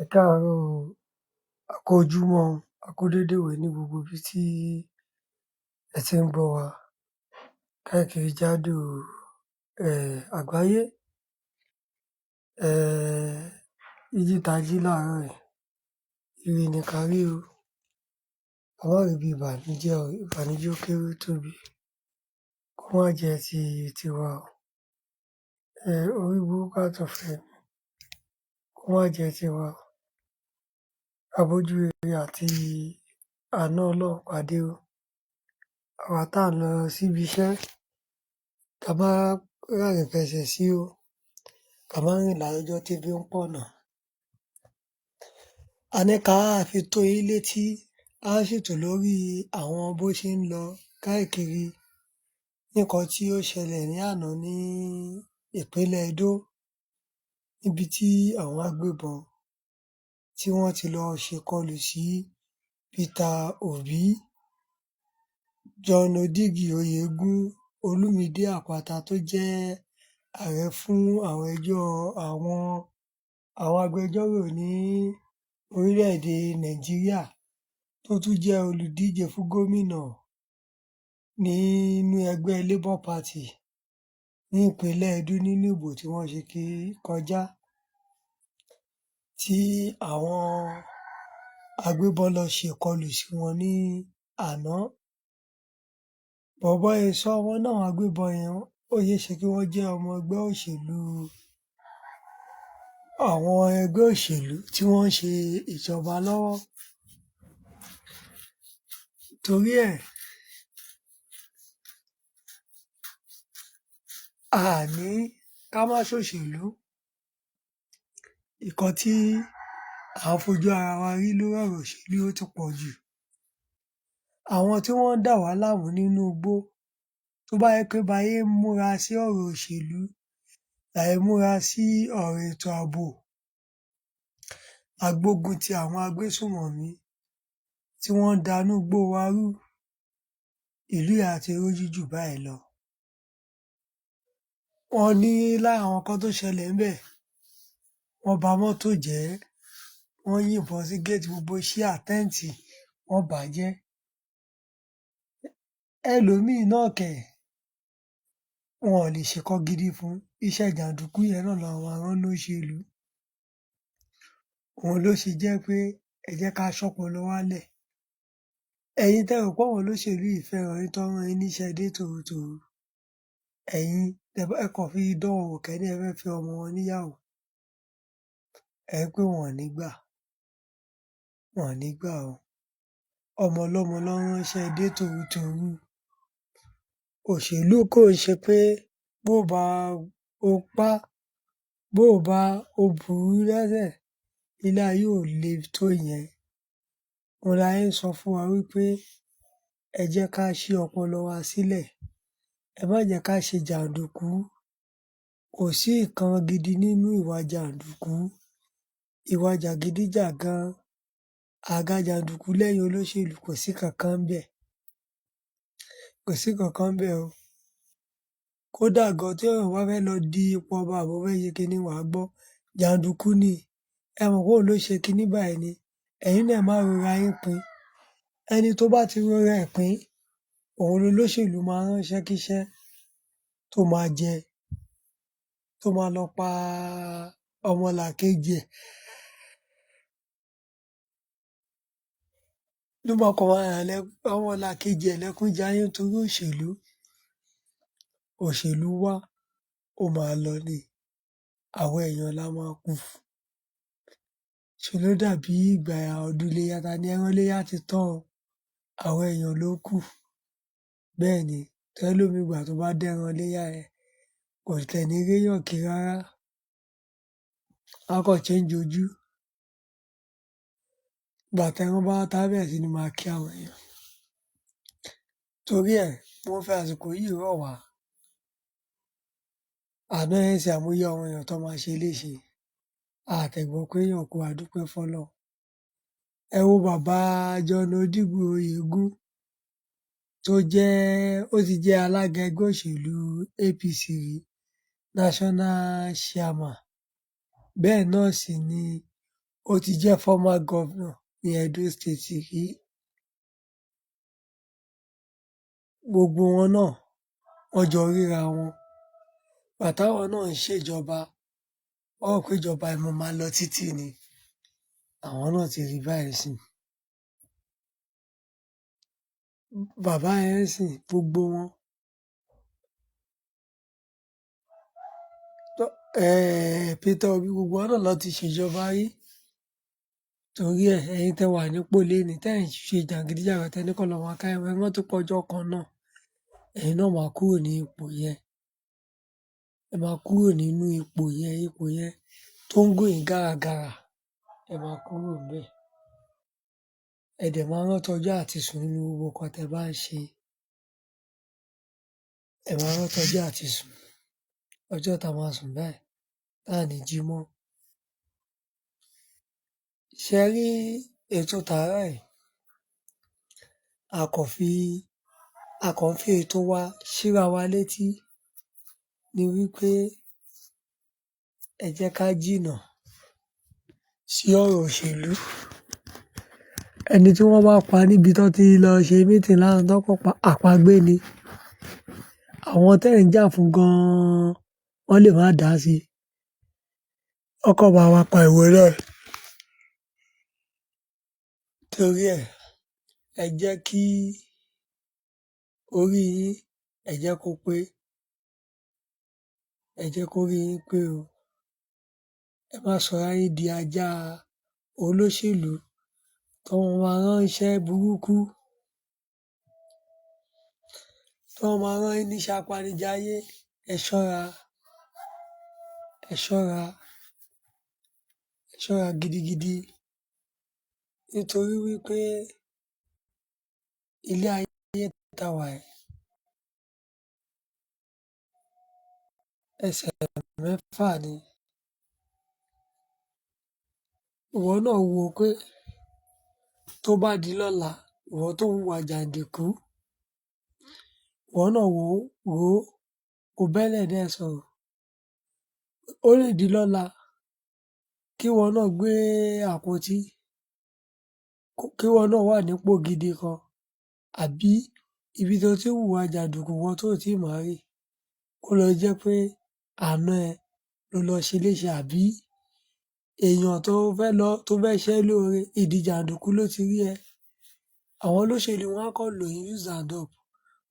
Ẹ káàárọ̀ o, a kú ojúmọ́ o, a kú dédé ìwòyí ní gbogbo ibi tí ẹ tí ń gbọ́ wa káàkiri jádò àgbáyé. Jíjí ta jí láàárọ̀ yìí, ire ni ká rí o, ká má ríbi ìbànújẹ́ o, ìbànújẹ́ ó kéré ó tóbi, kó má jẹ́ ti tiwa o. Orí burúkú àtọ̀fọ̀ ẹ̀mí kó má jẹ́ tiwa o. Ká bójú rere àti àánú Ọlọ́run pàdé o. Àwa tá ń lọ síbi iṣẹ́, ká má rárìnfẹsẹ̀ sí o, ká má rìn lọ́jọ́ tébi ń pọ̀nà. A ní ká fi tó yín létí, á ṣètò lórí àwọn bó ṣe ń lọ káàkiri nǹkan tí ó ṣẹlẹ̀ ní àná ní ìpínlẹ̀ Ẹdó níbi tí àwọn agbébọn tí wọ́n ti lọ ṣèkọlù sí Peter Obi, John Odighi Oyegun, Olúmídé Àpáta tó jẹ́ ààrẹ fún àwọn ẹjọ́ àwọn agbẹjọ́rò ní orílẹ̀-èdè Nàìjíríà tó tún jẹ́ olùdíje fún gómìnà nínú ẹgbẹ́ Labour Party ní ìpínlẹ̀ Ẹdó nínú ìbò tí wọ́n ṣe kọjá, tí àwọn agbébọn lọ ṣèkọlù sí wọn ní àná. But bọ́n ṣe sọ́, wọ́n ní àwọn agbébọn yẹn, ó ṣeéṣe kí wọ́n jẹ́ ọmọ ẹgbẹ́ òṣèlú àwọn ẹgbẹ́ òṣèlú tí wọ́n ń ṣe ìjọba lọ́wọ́. Torí ẹ̀, a ní ká má ṣòṣèlú. Nǹkan tí à ń fojú ara wa rí lórí ọ̀rọ̀ òṣèlú ó ti pọ̀ jù. Àwọn tí wọ́n ń dà wá láàmú nínú igbó, tó bá jẹ́ pé bá ṣe ń múra sí ọ̀rọ̀ òṣèlú là ṣe múra sí ọ̀rọ̀ ètò ààbò, à gbógun ti àwọn agbésùnmọ̀mí tí wọ́n ń da inú igbó wa rú, ìlú yìí á ti rójú jù báyìí lọ. Wọ́n ní lára àwọn nǹkan tó ṣẹlẹ̀ ńbẹ̀, wọ́n ba mọ́tò jẹ́, wọ́n yìnbọn sí géètì, gbogbo ṣíà, tẹ́ǹtì, wọ́n bà á jẹ́. Ẹlòmíì náà kẹ̀, wọn ò lè ṣe nǹkan gidi fún un. Iṣẹ́ jàǹdùkú yẹn náà ná máa rán lóṣèlú. Òun ló ṣe jẹ́ pé ẹ jẹ́ ká ṣọ́pọlọ wálẹ̀. Ẹ̀yin tẹ́ ẹ rò páwọn olóṣèlú yìí fẹ́ràn yín, tán rán yín níṣẹ́ dé tòrutòru, ẹ̀yin ẹ kàn fi dán wọn wò kẹ́ ní ẹ fẹ́ fẹ́ ọmọ wọn níyàwó. Ẹ rí pé wọn ò ní gbà, wọn ò ní gbà o. Ọmọ ọlọ́mọ ná ránṣẹ́ dé tòrutòru. Òṣèlú kò ń ṣe pé bó bá o pá, bó bá o bù ú lẹ́sẹ̀, ilé ayé ò le tó yẹn. Òun la ṣe ń sọ fún wa wípé ẹ jẹ́ ká ṣí ọpọlọ wa sílẹ̀, ẹ má jẹ́ ká ṣe jàǹdùkú. Kò sí nǹkan gidi nínú ìwà jàǹdùkú. Ìwà jàgídíjàgan, àga jàǹdùkú lẹ́yìn olóṣèlú, kò sí kankan ńbẹ̀. Kò sí kankan ńbẹ̀ o. Kódà gan tí èèyàn bá fẹ́ lọ di ipò ọba àbí ó fẹ́ ṣe kiní, wàá gbọ́ jàǹdùkú ni. Ẹ mọ̀ pé òun ló ṣe kiní báyìí ni. Ẹ̀yin náà ẹ má rora yín pin. Ẹni tó bá ti rora ẹ̀ pín, òun lolóṣèlú máa ránṣẹ́ kíṣẹ́ tó máa jẹ, tó máa lọ pa ọmọlàkejì ẹ̀. Ló máa kàn ọmọlàkejì ẹ̀ lẹ́kún jayé nítorí òṣèlú. Òṣèlú wá, ó máa lọ ni. Àwa èèyàn la máa kù. Ṣe ló dàbí ìgbà ọdún iléyá ta ní ẹran iléyá ti tán o, àwa èèyàn ló kù. Bẹ́ẹ̀ ni, tẹ́lòmíì ìgbà tó bá dẹ́ran iléyá yẹn, kò tiẹ̀ ní réyàn kí rárá. Á kàn change ojú. Ìgbà tẹ́ran bá wá tán á bẹ̀rẹ̀ sí ní máa kí àwọn èèyàn. Torí ẹ̀, mo fi àsìkò yìí rọ̀ wá. Àná yẹn ńsìnyí, àìmọye àwọn èèyàn tán máa ṣe léṣe. A tiẹ̀ gbọ́ pé èèyàn kú, a dúpẹ́ fọ́lọ́run. Ẹ wo bàbá John Odighi Oyegun tó jẹ́, ó ti jẹ́ alága ẹgbẹ́ òṣèlú APC rí, national chairman. Bẹ́ẹ̀ náà sì ni Ó ti jẹ́ former governor ní Edo State rí. Gbogbo wọn náà wọ́n jọ ríra wọn. Ìgbà táwọn náà ń ṣèjọba, wọ́n rò pé ìjọba yìí máa lọ títí ni. Àwọn náà ti rí báyìí sìn. Bàbá yẹn ń sìn, gbogbo wọn. Peter Obi, gbogbo wọn náà ló ti ṣèjọba rí. Torí ẹ, ẹ̀yin tẹ wà nípò léni, tẹ́ ẹ̀ ń ṣe jàgídíjàgan, tẹ́ ní kọ́ lọ máa ká ẹ rántí pé ọjọ́ kan náà, ẹ̀yin náà máa kúrò ní ipò yẹn. Ẹ máa kúrò nínú ipò yẹn tó ń gùn yín gàràgàrà. Ẹ máa kúrò níbẹ̀. Ẹ dẹ̀ máa rántí ọjọ́ àti sùn nínú gbogbo nǹkan tẹ bá ń ṣe. Ẹ máa rántí ọjọ́ àti sùn. Ọjọ́ tá a máa sùn báyìí, tá à ní jí mọ́. Ṣé ẹ rí ètò tàárọ̀ yìí? A kàn fi, a kàn fi ètò wa síra wa létí ni wípé ẹ jẹ́ ká jìnnà sí ọ̀rọ̀ òṣèlú. Ẹni tí wọ́n bá pa níbi tó ti lọ ṣe meeting lánàá tó kọ́ pa àpagbé ni. Àwọn tẹ́ ẹ̀ ń jà fún gan-an, wọ́n lè má dá sí i. Wọ́n kàn máa wá pa ìwọ náà. Torí ẹ, ẹ jẹ́ kí orí yín, ẹ jẹ́ kó pé. Ẹ jẹ́ kó rí yín pé o. Ẹ má sọra yín di ajá olóṣèlú tó máa ránṣẹ́ burúkú, tó máa rán yín níṣẹ́ apanijayé. Ẹ ṣọ́ra, ẹ ṣọ́ra, ẹ ṣọ́ra gidigidi. Nítorí wípé ilé ayé tá wà yìí, ẹsẹ̀ mẹ́fà ni. Ìwọ náà wò pé tó bá di lọ́la, ìwọ tó ń hùwà jàǹdùkú, ìwọ náà wò ó, wò ó, kò bẹ́lẹ̀dẹ́ ẹ sọ̀rọ̀. Ó lè di lọ́la kí ìwọ náà gbé àpótí, kí ìwọ náà wà nípò gidi kan, àbí ibi tó ti ń hùwà jàǹdùkú ìwọ tó ò tíì marry, kó lọ jẹ́ pé àna ẹ ló lọ ṣe léṣe, àbí èèyàn tó fẹ́ lọ, tó fẹ́ ṣẹ́ lóore, ìdí jàǹdùkú ló ti rí ẹ. Àwọn olóṣèlú wọn á kàn lò yín use and dump.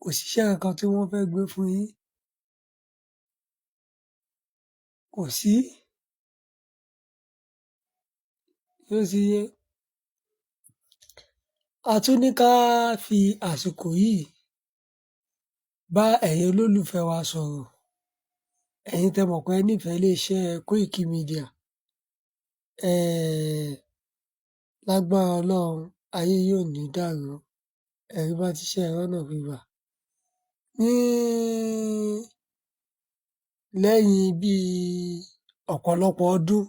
Kò sí iṣẹ́ kankan tí wọ́n fẹ́ gbé fún yín. Kò sí. Ṣé ó ti yé? A tún ní ká fi àsìkò yìí bá ẹ̀yin olólùfẹ́ wa sọ̀rọ̀. Ẹ̀yin tẹ́ mọ̀ pé ẹ nífẹ̀ẹ́ ilé iṣẹ́ Koiki Media. Lágbára Ọlọ́run, ayé yóò ní dàrú. Ẹ̀rí bá ti ṣe ẹ̀rọ náà gbígbà. Ní lẹ́yìn bí ọ̀pọ̀lọpọ̀ ọdún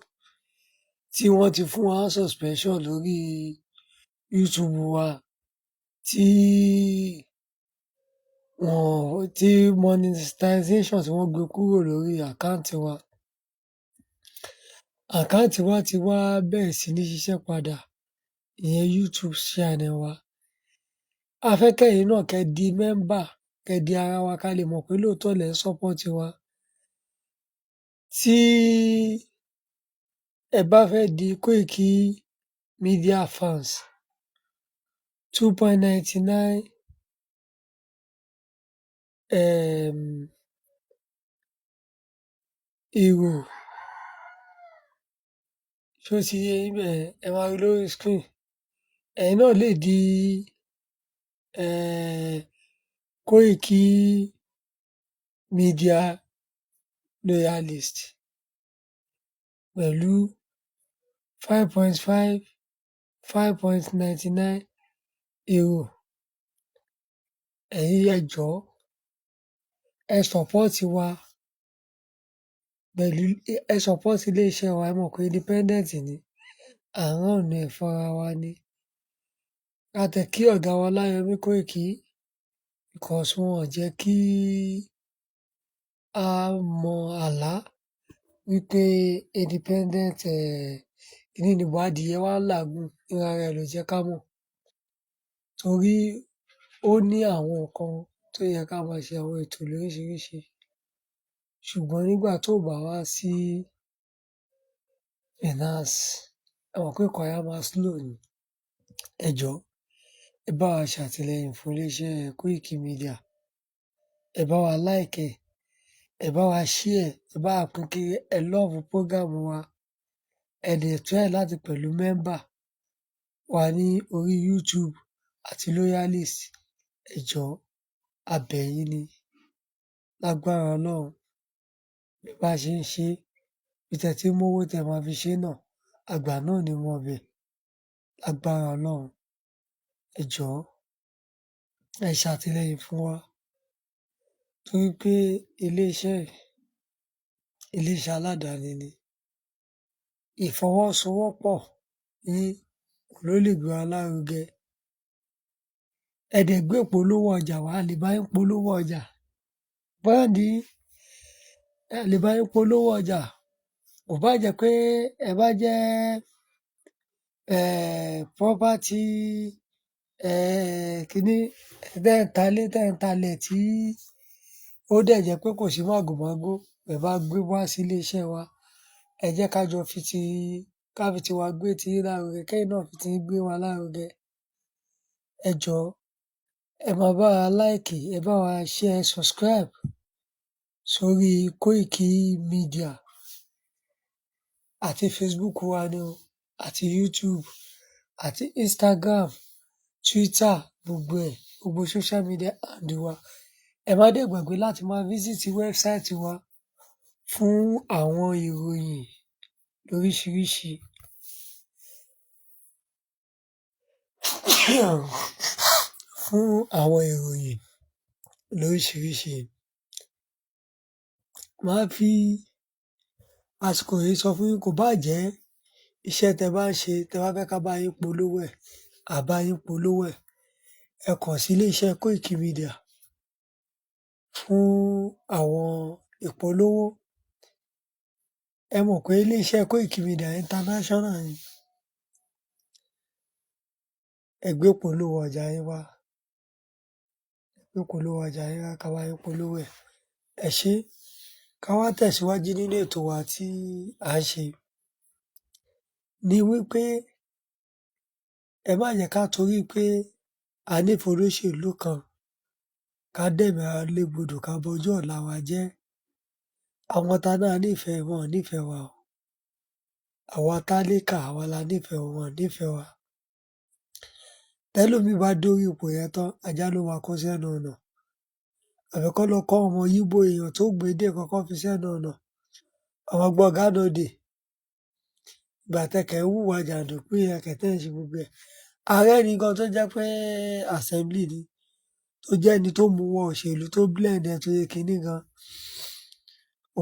tí wọ́n ti fún wa suspension lórí YouTube wa, tí wọ́n, tí monetization tí wọ́n gbé kúrò lórí àkáǹtì wa. Àkáǹtì wa ti wá bẹ̀rẹ̀ sí ní ṣiṣẹ́ padà. Ìyẹn YouTube channel wa. A fẹ́ kẹ́yìn náà kẹ́ di member, kẹ́ di ara wa ká lè mọ̀ pé lóòótọ́ lẹ̀ ń support wa. Tí ẹ bá fẹ́ di Koiki Media fans, 2.99 euro. Ṣé ó ti yé yín bẹ́ẹ̀? Ẹ máa rí lórí screen. Ẹ̀yin náà lè di Koiki Media loyalist pẹ̀lú 5.5, 5.99 euro. Ẹ̀yin ẹ jọ̀ọ́, ẹ support wa pẹ̀lú, ẹ support ilé iṣẹ́ wa. Ẹ mọ̀ pé independent ni, à ń run ẹ̀ fúnra wa ni. Ká tẹ̀ kí ọ̀gá wa Ọláyọmí Kóìkí because wọn ò jẹ́ kí a mọ àlá wípé independent. Kíní ni bọ̀ adìyẹ wa ń làágùn, ìran ara ẹ̀ ló jẹ́ ká mọ̀. Torí ó ní àwọn nǹkan tó yẹ ká máa ṣe, àwọn ètò lóríṣiríṣi. Ṣùgbọ́n nígbà tó bá wá sí finance, ẹ mọ̀ pé nǹkan yẹn á máa slow ni. Ẹ jọ̀ọ́, ẹ bá wa ṣàtìlẹ́yìn fún iléeṣẹ́ Koiki Media. Ẹ bá wa like ẹ̀, ẹ bá wa share, ẹ bá wa pín kiri, ẹ love program wa. Ẹ dẹ̀ try láti pẹ̀lú member wa ní orí YouTube àti loyalist. Ẹ jọ̀ọ́, a bẹ̀ yín ni. Lágbára Ọlọ́run, bí bá ṣe ń ṣe, bí tẹ tí ń mówó tẹ máa fi ṣe náà, àgbà náà ò ní mọbẹ̀. Lágbára Ọlọ́run. Ẹ jọ̀ọ́, ẹ ṣàtìlẹ́yìn fún wa. Torí pé ilé-iṣẹ́ yìí, ilé-iṣẹ́ aládàáni ni. Ìfọwọ́sowọ́pọ̀ yín ló lè gbé wa lárugẹ. Ẹ dẹ̀ gbé ìpolówó ọjà wá, a lè bá yín polówó ọjà. Brand yín, ẹ lè bá yín polówó ọjà. Kò bá jẹ́ pé ẹ bá jẹ́ property kíní tẹ́ ń talé, tẹ́ ń talẹ̀ tí ó dẹ̀ jẹ́ pé kò sí màgòmágó, ẹ bá gbé wá sí ilé iṣẹ́ wa, ẹ jẹ́ ká jọ fi ti ká fi tiwa gbé tiyín lárugẹ, kẹ́yìn náà fi tiyín gbé wa lárugẹ. Ẹ jọ̀ọ́, ẹ máa bá wa like, ẹ bá wa share, subscribe sórí Koiki Media àti Facebook wa ni o, àti YouTube àti Instagram, Twitter, gbogbo ẹ̀, gbogbo social media handle wa. Ẹ má dẹ̀ gbàgbé láti máa visit website wa fún àwọn ìròyìn lóríṣiríṣi. Fún àwọn ìròyìn lóríṣiríṣi. Màá fi àsìkò yìí sọ fún yín, kò bá jẹ́ iṣẹ́ tẹ bá ń ṣe, tẹ bá fẹ́ ká bá yín polówó ẹ̀, à bá yín polówó ẹ̀. Ẹ kàn sí ilé iṣẹ́ Koiki Media fún àwọn ìpolówó. Ẹ mọ̀ pé ilé iṣẹ́ Koiki Media international ni. Ẹ gbé ìpolówó ọjà yín wá. Ẹ gbé ìpolówó ọjà yín wá ká bá yín polówó ẹ̀. Ẹ ṣé. Ká wá tẹ̀síwájú nínú ètò wa tí à ń ṣe. Ni wípé ẹ má jẹ́ ká torí pé a nífẹ̀ẹ́ olóṣèlú kan ká dẹ̀mí ara légbodò, ká bọjọ́ ọ̀la wa jẹ́. Àwọn tá náà nífẹ̀ẹ́ wọn ò nífẹ̀ẹ́ wa o. Àwa tálíkà, àwa la nífẹ̀ẹ́ wọn, wọn ò nífẹ̀ẹ́ wa. Tẹ́lòmíì bá dórí ipò yẹn tán, ajá ló máa kó sẹ́nu ọ̀nà. Àbí kọ́ lọ kọ́ ọmọ Íbò, èèyàn tó gbédè kan kọ́ fi sẹ́nu ọ̀nà. Àwọn gbọ́ ọ̀gá no dey. Ìgbà tẹ́kẹ̀ ń hùwà jàǹdùkú yẹn, kẹ̀ tẹ́ ń ṣe gbogbo ẹ̀. Ààrẹ ni gan tó jẹ́ pé assembly ni, tó jẹ́ ẹni tó mú wọ òṣèlú, tó blend ẹ̀ tó yẹ kíní gan. Kò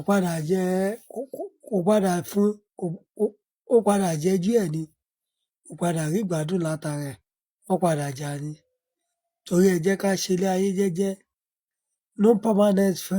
padà jẹ́, kò padà fún, ó padà jẹ́jú ẹ̀ ni. Kò padà rí ìgbádùn látara ẹ̀. Wọ́n padà jà ni. Torí ẹ jẹ́ ká ṣe ilé ayé jẹ́jẹ́. No permanent friend.